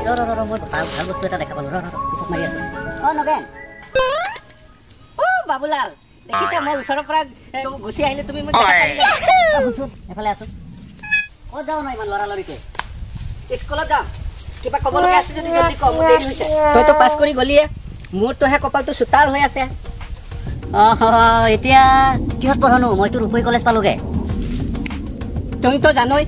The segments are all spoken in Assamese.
ৰ ৰ ৰ, মই ভাল ভাল বস্তু এটা দেখা পালো। ৰ ৰ, পিছত মাৰি আছো। অ নগেন। অ বাবুলাল, দেখিছা মই ওচৰৰ পৰা গুচি আহিলে তুমি মোক দেখা পালি। শুনচোন, এফালে আছো। ক'ত যাওঁ ন ইমান লৰালৰিকে? স্কুলত যাম। কিবা ক'ব লগা আছে যদি জলদি ক, মোৰ দেৰি হৈছে। তইতো পাছ কৰি গ'লিয়ে, মোৰটোহে কপালটো চোতাল হৈ আছে। অ এতিয়া কিহত পঢ়নো? মইতো ৰূপহী কলেজ পালোগে। তুমিতো জানই,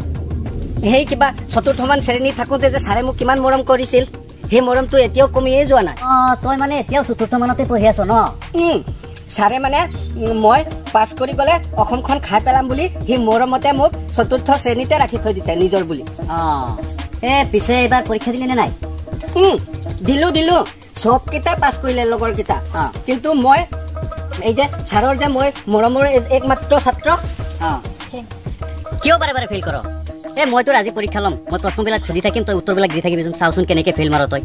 সেই কিবা চতুৰ্থমান শ্ৰেণী থাকোঁতে যে ছাৰে মোক কিমান মৰম কৰিছিল, সেই মৰমটো এতিয়াও কমিয়ে যোৱা নাই। অ তই মানে এতিয়াও চতুৰ্থ মানতে পঢ়ি আছ ন? ছাৰে মানে মই পাছ কৰি গ'লে অসমখন খাই পেলাম বুলি সি মৰমতে মোক চতুৰ্থ শ্ৰেণীতে ৰাখি থৈ দিছে নিজৰ বুলি। অ এ পিছে এইবাৰ পৰীক্ষা দিলি নে নাই? দিলো দিলো, চবকেইটাই পাছ কৰিলে লগৰ কেইটা, কিন্তু মই এই যে ছাৰৰ যে মই মৰমৰ একমাত্ৰ ছাত্ৰ। কিয় বাৰে বাৰে ফেইল কৰ? এ মই তোৰ আজি পৰীক্ষা ল'ম, মই প্ৰশ্নবিলাক সুধি থাকিম, তই উত্তৰবিলাক দি থাকিবিচোন। চাওচোন কেনেকে ফেইল মাৰ তই।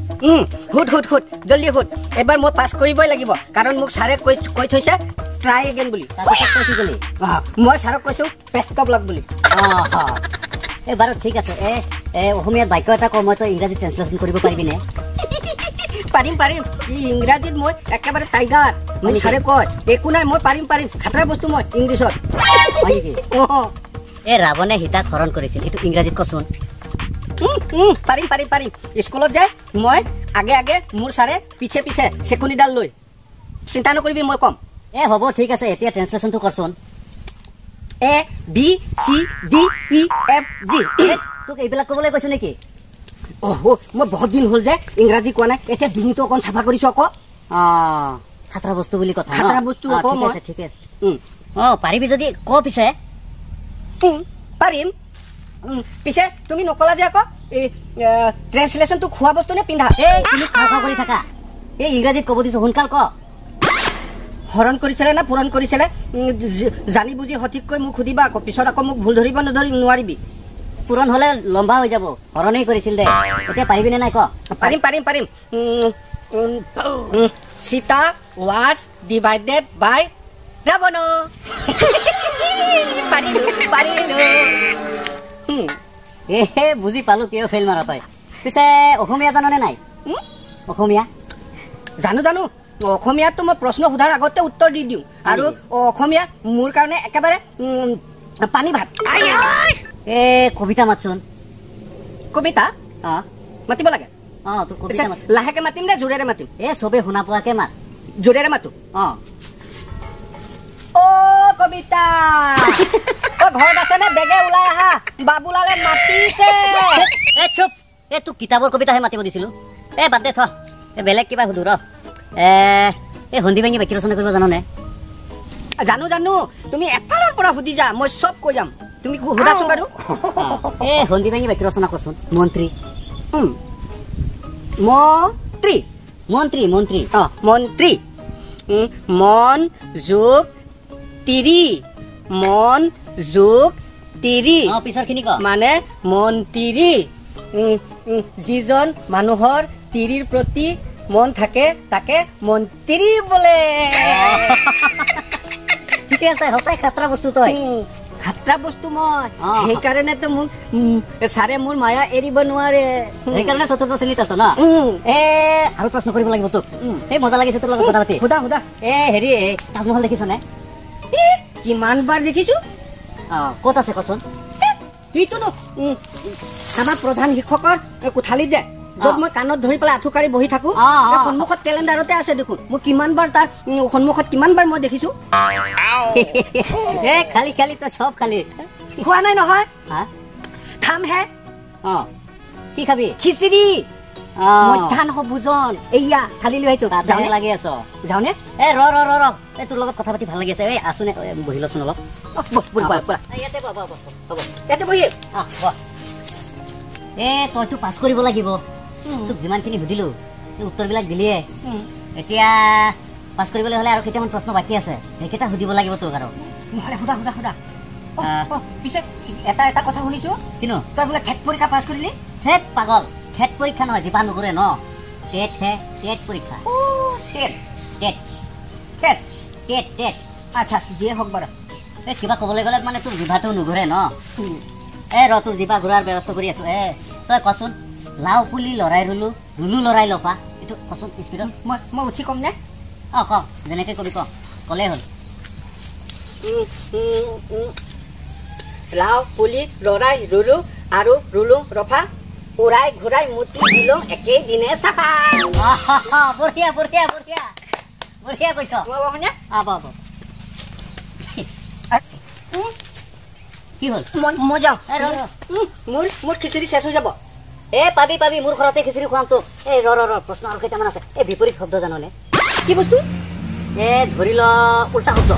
সুধ সুধ সুধ, জলদি সুধ। এবাৰ মই পাছ কৰিবই লাগিব, কাৰণ মোক ছাৰে কৈ কৈ থৈছে ট্ৰাই এগেইন বুলি। তাৰপিছত তই কি কলি? মই ছাৰক কৈছো বেষ্ট অফ লাক বুলি। অ এই বাৰু ঠিক আছে। এ এ অসমীয়াত বাক্য এটা ক, মই তই ইংৰাজীত ট্ৰেঞ্চলেশ্যন কৰিব পাৰিবিনে? পাৰিম পাৰিম, ইংৰাজীত মই একেবাৰে টাইগাৰ। মোক ছাৰে কয় একো নাই, মই পাৰিম পাৰিম, খাতৰা বস্তু মই ইংলিছত। হয় নেকি? এ ৰাৱণে সীতাক হৰণ কৰিছিল, এইটো ইংৰাজীত কচোন। পাৰিম পাৰিম পাৰিম। স্কুলত যায় মই আগে আগে, মোৰ ছাৰে পিছে পিছে চেকুনিডাল লৈ। চিন্তা নকৰিবি, মই ক'ম। এ হ'ব ঠিক আছে, এতিয়া ট্ৰেঞ্চলেশ্যনটো কৰচোন। A B C D E F G. তোক এইবিলাক ক'বলৈ কৈছো নেকি? অহ মই বহুত দিন হ'ল যে ইংৰাজী কোৱা নাই, এতিয়া ডিঙিটো অকণ চাফা কৰিছো আকৌ। অ খাতৰা বস্তু বুলি কথা। খাতৰা বস্তু আকৌ মই। ঠিকে আছে। অ পাৰিবি যদি ক পিছে। পাৰিম। পিছে তুমি নকলা যে আকৌ এই ট্ৰেঞ্চলেশ্যনটো খোৱা বস্তু নে পিন্ধা? এই তুমি খোৱা খোৱা কৰি থাকা, এই ইংৰাজীত ক'ব দিছো, সোনকাল ক। হৰণ কৰিছিলে নে পূৰণ কৰিছিলে জানি বুজি সঠিককৈ মোক সুধিবা আকৌ, পিছত আকৌ মোক ভুল ধৰিব নধৰি নোৱাৰিবি। পূৰণ হ'লে লম্বা হৈ যাব, হৰণেই কৰিছিল দে। এতিয়া পাৰিবি নে নাই ক? পাৰিম পাৰিম পাৰিম। Sita was divided by Ravana. পাৰিলো পাৰিলো। এ বুজি পালো কিয় ফেইল মাৰ তই। পিছে অসমীয়া জাননে নাই? অসমীয়া জানো জানো। অসমীয়াততো মই প্ৰশ্ন সোধাৰ আগতে উত্তৰ দি দিওঁ, আৰু অসমীয়া মোৰ কাৰণে একেবাৰে পানী ভাত। এ কবিতা মাতচোন। কবিতা মাতিব লাগে? অ তোৰ কবিতা মাত। লাহেকে মাতিম নে জোৰেৰে মাতিম? এ চবে শুনা পোৱাকে মাত। জোৰেৰে মাতো। অ অ কবিতা, অ ঘৰত আছে নে? বেগে ওলাই আহা, বাবুলালে মাতিছে। এ চুপ, এ তোক কিতাপৰ কবিতাহে মাতিব দিছিলো। এ বাদ দে থ, এ বেলেগ কিবা সুধো ৰ। এ এই সন্ধি ভাঙি বাক্য ৰচনা কৰিব জাননে? জানো জানো, তুমি এফালৰ পৰা সুধি যা, মই চব কৈ যাম। তুমি সোধাচোন বাৰু। এ সন্ধি ভাঙি বাক্য ৰচনা কৰচোন। মন্ত্ৰী। মন্ত্ৰী মন্ত্ৰী মন্ত্ৰী। অ মন্ত্ৰী। মন যোগ তিৰি, মন যোগ তিৰি। পিছৰখিনি ক। মানে মন্ত্ৰী, যিজন মানুহৰ তিৰিৰ প্ৰতি মন থাকে তাকে মন্ত্ৰী বোলে। ঠিকে আছে, সঁচাই খাতৰা বস্তু তই। খাতৰা বস্তু মই, সেইকাৰণেতো মোক ছাৰে মোৰ মায়া এৰিব নোৱাৰে, সেইকাৰণে চতুৰ্থ শ্ৰেণীত আছ ন? এ আৰু প্ৰশ্ন কৰিব লাগিব তোক। এই মজা লাগিছে তোৰ লগত কথা পাতি। সোধা সোধা। এ হেৰি, তাজমহল দেখিছ নে? কিমান বাৰ দেখিছো। অ ক'ত আছে কচোন? এইটো ন আমাৰ প্ৰধান শিক্ষকৰ কোঠালিত যে, য'ত মই কাণত ধৰি পেলাই আঁঠু কাঢ়ি বহি থাকো, সন্মুখত কেলেণ্ডাৰতে আছে দেখোন। মই কিমান বাৰ তাৰ সন্মুখত কিমান বাৰ মই দেখিছো। এ খালি খালি তই চব খালি। খোৱা নাই নহয়, খামহে। অ কি খাবি? খিচিৰি, মধ্যাহ্ন ভোজন। এইয়া থালি লৈ আহিছো। যাওঁনে লাগি আছ? যাওঁনে? এ ৰ ৰ ৰ ৰ, এই তোৰ লগত কথা পাতি ভাল লাগি আছে। এই আছোনে, বহি লচোন অলপ। ইয়াতে বহ, হ'ব ইয়াতে বহি। এ তইতো পাছ কৰিব লাগিব, তোক যিমানখিনি সুধিলো উত্তৰবিলাক দিলিয়ে। এতিয়া পাছ কৰিবলৈ হ'লে আৰু কেইটামান প্ৰশ্ন বাকী আছে, সেইকেইটা সুধিব লাগিব তোক আৰু। নহ'লে সোধা সোধা সোধা। পিছে এটা এটা কথা শুনিছো। কিনো? তই বোলে ঠেট পৰীক্ষা পাছ কৰিলি? ঠেট পাগল, ঠেট পৰীক্ষা নহয়, জিভা নুঘূৰে ন, টেট হে, টেট পৰীক্ষা। TET TET TET TET TET. আচ্ছা যিয়ে হওক বাৰু। এই কিবা ক'বলৈ গ'লে মানে তোৰ জিভাটো নুঘূৰে ন? এ ৰ, তোৰ জিভা ঘূৰাৰ ব্যৱস্থা কৰি আছো। এ তই কচোন, লাও পুলি লৰাই ৰুলো, ৰুলো লৰাই লফা, এইটো কচোন স্পীডত। মই উঠি কম নে? অ ক, যেনেকে কবি ক, ক'লেই হ'ল। লাও পুলি লৰাই ৰুলো আৰু ৰুলো ৰফা, উৰাই ঘূৰাই মুতি দিলো একেই দিনে চাফা। বঢ়িয়া বঢ়িয়া বঢ়িয়া বঢ়িয়া কৈছ। কি হ'ল? মই যাওঁ, মোৰ খিচিৰি শেষ হৈ যাব। এ পাবি পাবি, মোৰ ঘৰতে খিচিৰি খুৱাম তোক। এই ৰ ৰ ৰ, প্ৰশ্ন আৰু কেইটামান আছে। এই বিপৰীত শব্দ জাননে? কি বস্তু? এ ধৰি ল উল্টা শব্দ।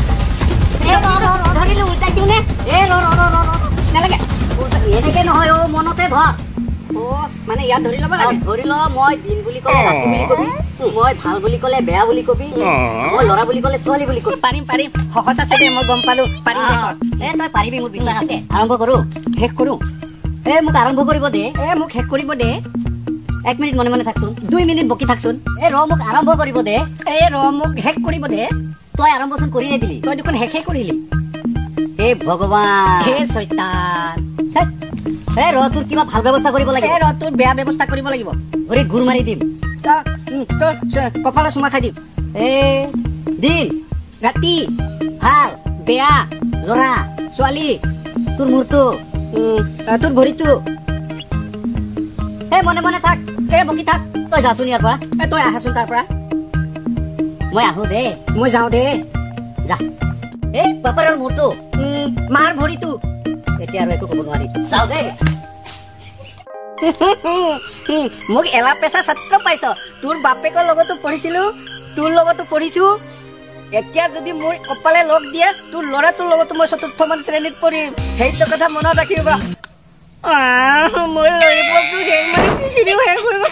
ধৰিলো উল্টাই দিওঁ নে? এ ৰ ৰ ৰ ৰ, নালাগে এনেকে নহয় অ, মনতে ধৰ। অ মানে ইয়াত ধৰি ল'ব লাগে। ধৰি ল মই দিন বুলি ক'লে ৰাতি বুলি কবি, মই ভাল বুলি ক'লে বেয়া বুলি কবি, মই ল'ৰা বুলি ক'লে ছোৱালী বুলি কবি। পাৰিম পাৰিম, সহজ আছে দে, মই গম পালো, পাৰিম। এ তই পাৰিবি, মোৰ বিশ্বাস আছে। আৰম্ভ কৰো? শেষ কৰো। এ মোক আৰম্ভ কৰিব দে। এ মোক শেষ কৰিব দে। 1 মিনিট মনে মনে থাকচোন। 2 মিনিট বকি থাকচোন। এ ৰ, মোক আৰম্ভ কৰিব দে। এ ৰ, মোক শেষ কৰিব দে। তই আৰম্ভচোন কৰিয়ে দিলি। তই দেখোন শেষে কৰিলি। হে ভগৱান, হে চৈতান। এ ৰ, তোৰ কিবা ভাল ব্যৱস্থা কৰিব লাগিব। এ ৰ, তোৰ বেয়া ব্যৱস্থা কৰিব লাগিব। ভৰিত গুৰ মাৰি দিম। তই কপালত চুমা খাই দিম। এ দিন, ৰাতি, ভাল, বেয়া, ল'ৰা, ছোৱালী, তোৰ মূৰটো, তোৰ ভৰিটো। এ মনে মনে থাক। এ বকি থাক। তই যাচোন ইয়াৰ পৰা। এ তই আহাচোন তাৰ পৰা। মই আহো দে। মই যাওঁ দে। যা। এই বাপাৰৰ মূৰটো, মাৰ ভৰিটো। এতিয়া আৰু একো ক'ব নোৱাৰি, যাওঁ দে। মোক এলা পেচা ছাত্ৰ পাইছ। তোৰ বাপেকৰ লগতো পঢ়িছিলো, তোৰ লগতো পঢ়িছো। এতিয়া যদি মোৰ কপালে লগ দিয়ে, তোৰ ল'ৰাটোৰ লগতো মই 4ৰ্থমান শ্ৰেণীত পঢ়িম। সেইটো কথা মনত ৰাখিবা। মোৰ ললিপপটো শেষ মানে খিচিৰিও শেষ হৈ গ'ল।